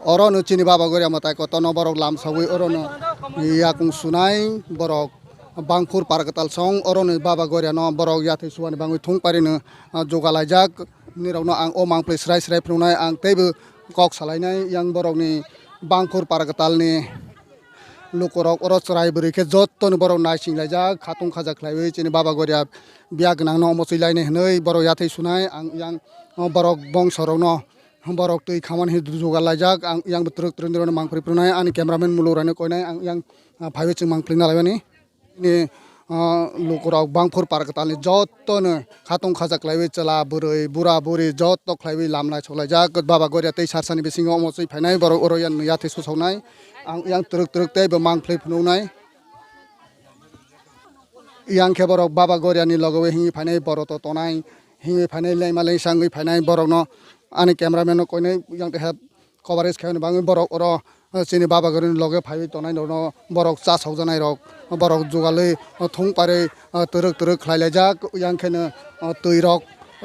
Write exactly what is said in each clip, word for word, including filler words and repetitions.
Oro no chini Baba Goria mwtai kotor no borok lam sagwi oro no yakung sunai borok Bangphur Parkatal song oro no Baba Goria no borok yathai suani bangwi thung pari no, ah, jogalaijak. Nirok no ang o mangpli srai srai phunuknai, ang teibo kok salainai yang borok ni Bangphur Parkatal ni lukurok oro chwrai bwrwi khe jottoni borok naising laijak, khatung khaja khlaiwi chini Baba Goria biya gwnang no omo chwi lainai hwnwi borok yathai sunai. Ang yang borok bongso rok no borok twi khamani hinwi jugal laijak. Ang yang twrwk twrwk nirok no mangpli phunuknai, ani cameraman muluk rani koinai, ang yang, ah, phaiwi chwng mangpli na laimani. Ni, ah, lukurok Bangphur Parkatal ni jottoni khatung khaja khlaiwi chwla bwrwi bura buri jotto khlaiwi lam lai sok laijak. Baba Goria tei sarsani bisingo omo chwi phainai borok oro yang yathai susoknai. Ang yang twrwk twrwk teibo mangpli phunuknai. Yang khe borok Baba Goria ni logo hingwi phainai, borok to tonai hingwi phainai, lengma lengsa wngwi phainai borok no ani cameraman no koinai yang te help coverage khaina bagwi borok oro, eh, chini Baba Goria ni loge phaiwi tonai rok no borok chasok janai rok borok jugalwi, eh, thung pari, eh, twrwk twrwk khlai laijak. Yang khe no, eh, twi rok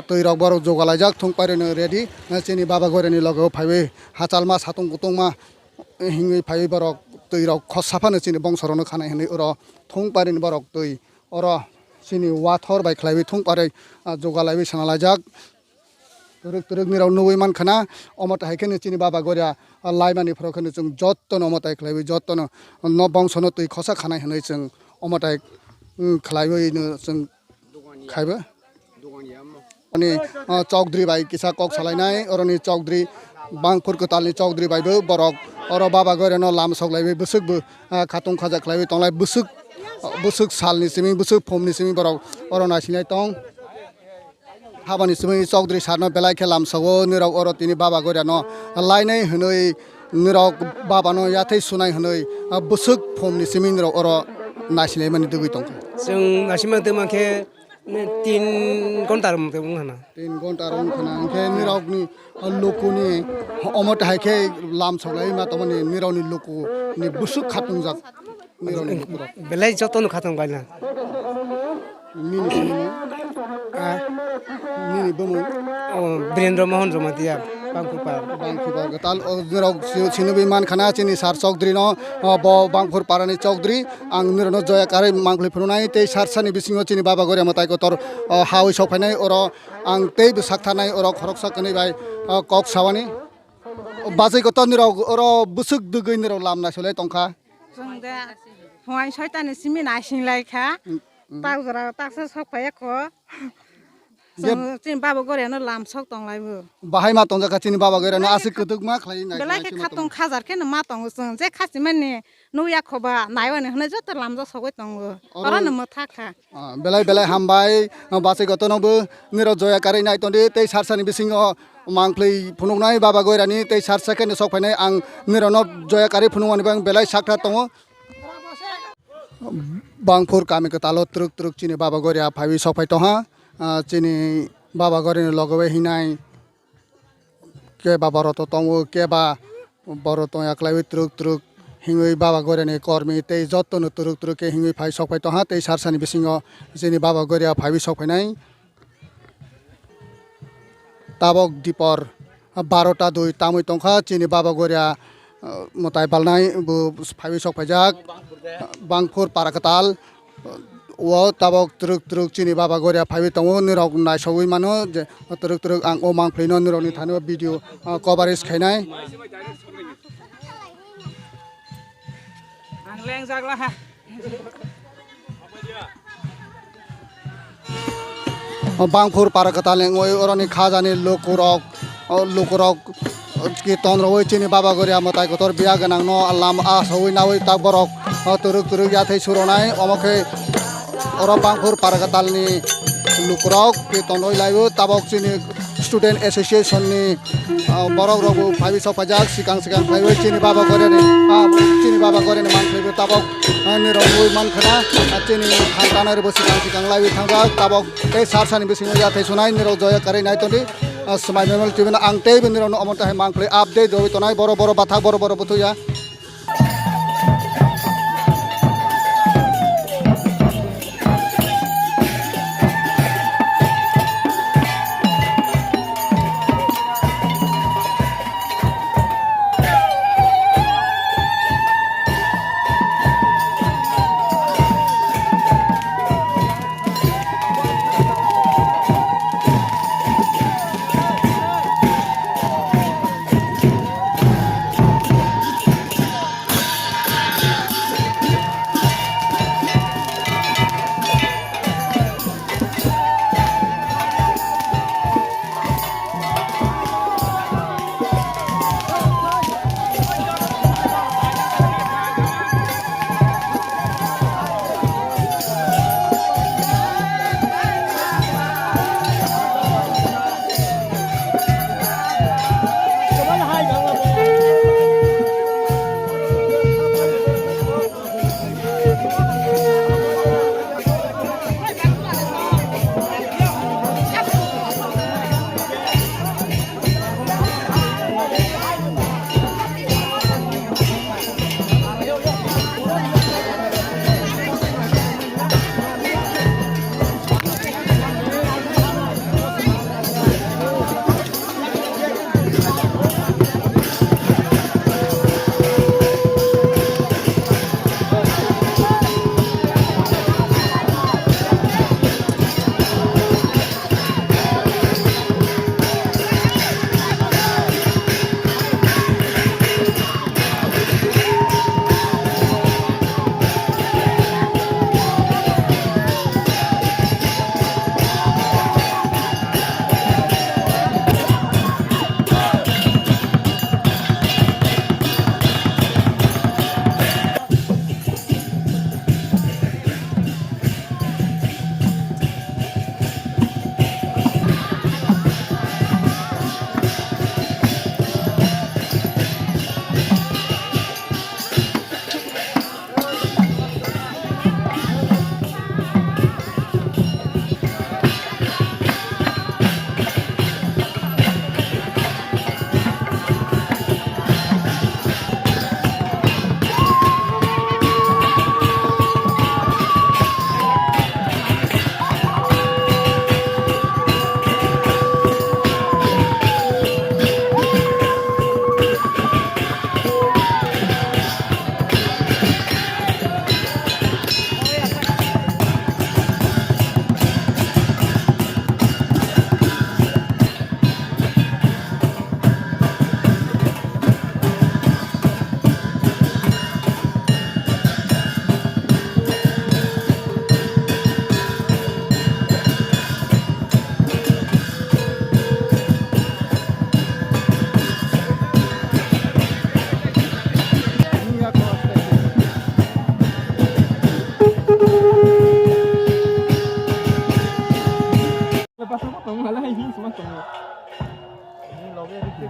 twi rok borok jugal laijak thung pari no ready, eh, chini Baba Goria ni loge phaiwi hachalma satung kutungma hingwi phaiwi borok twi rok khosa phano chini bongso rok no khanai hinwi oro thung pari ni borok twi oro chini wathor bai khlaiwi thung pari, ah, jugal laiwi sana laijak. Twrwk twrwk nirok nugwi mankha na, omo tai hai khe chini Baba Goria, ah, laimani phoro khe chwng jotto no omo tai khlaiwi jotto no, no bongso no twi khosa khanai hinwi chwng omo tai, mm, khlaiwi no chwng khaibo. Ani, ah, chokdri bai kisa kok salainai, oroni chokdri Bangphur Kwtal ni chokdri bai bo borok oro Baba Goria no lam sok laiwi bwswk bo, ah, khatung khaja khlaiwi tonglai bwswk, bwswk sal ni simi bwswk phum ni simi borok oro naisinai tong. Habani simi chokdri sar no belai khe lam sogo nirok oro tini Baba Goria no lainai hinwi nirok Baba no yathai sunai hinwi, ah, bwswk phum ni simi nirok oro naisinai mani dugwi tongkha. Chwng naisima tongma khe Tin ghonta rwng tong wngkha na. Tin ghonta rwng wngkha na. Hwnkhe nirokni lukuni omo tai hai khe lam soklai ma tongmani nirokni lukuni bwswk khatungjak nirokni lukurok. Belai jotono khatungbaina. Nini simi? Ah? Nini bumung? Oh, Birendra Mohan Jamatia, Bangkupar. Bangkupar. Tal, oh, nirok si-, sinibwi mankha na chini sar chokdri no, oh, bo Bangpur parani chokdri. Ang nirokno joya karwi mangpli phunuknai tei sarsani bisingo chini Baba Goria mwtai kotor, o, hawi sok phainai oro ang tei bwsak thanai oro khoroksa kwnwi bai, o, kok sawani. Bachai kotor nirok oro bwswk dwgwi nirok lam naisolai tongkha. Chwng de phuain soitani simi naising lai kha. Mm, mm. Tak jora taksa sok phaiya kho. Je- Chwng chini Baba Goria no lam sok tong lai bo. Bahai ma tongjakha chini Baba Goria no aswk kwtwk ma khlai nai. Belai khe khatung khajar khe no ma tongo chwng je khasi mani. Nukya khoba, naiwani hwnwi joto lamjak sogwi tongo. Oro- Orono mwthakha. Ah, belai belai hambai, ah, bachai kotornobo nirok joya karwi nai tongdi tei sarsani bisingo mangpli phunuknai Baba Goirani tei sarsa khe sok phainai ang nirokno joya karwi phunukmani bo ang belai sakha tongo. Bangphur kami kwtalo twrwk twrwk chini Baba Goria phaiwi sok phai tongha. Ah, chini Baba Goirani logo bai hinai. Keba borok to tongo, keba borok tongya kwlaiwi twrwk twrwk himwi Baba Goria ni kormi tei joto no twrwk twrwk khe himwi phai sok phai tongha tei sarsani bisingo chini Baba Goria phaiwi sok phainai. Tabok dipor barota dui tamwi tongkha chini Baba Goria, uh, mwtai balnai bo phaiwi sok phaijak Bangphur para kwtal. O tabok twrwk twrwk chini Baba Goria phaiwi tongo, nirok naisogwi mano je twrwk twrwk ang o mangphlino nirokni thani o video, ah, coverage khainai. Ang lengjak laha. O Bangphur para kwtal wngwi oroni khajani lukurok, o lukurok, o, ki tonrogwi chini Baba Goria mwtai kotor biya gwnangno lam asowi nawi tak borok, o, twrwk twrwk yathai suronai. Omo khe oro Bangphur para kwtalni lukurok ki tonrogwi laio. Tabok chini student association ni, o, borok rokbo phaiwi sok phaijak sikang sikang phaiwi chini Baba Goria ni, a, chini Baba Goria ni mangpili tabok, a, nirok nugwi mankha na, a, chini phan tanai rokbo sikang sikang laiwi thangjak tabok. Tei sarsani bisingo yathai sunai nirok joya karwi nai tongdi, ah, swmai memel tibino ang teibo nirokno omo tahai mangpli update rogwi tonai boro boro bathak boro boro buthuya.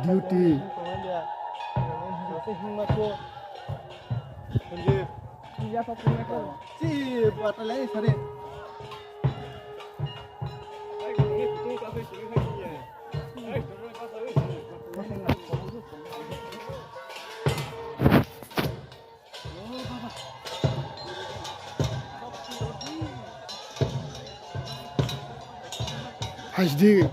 Duty. H D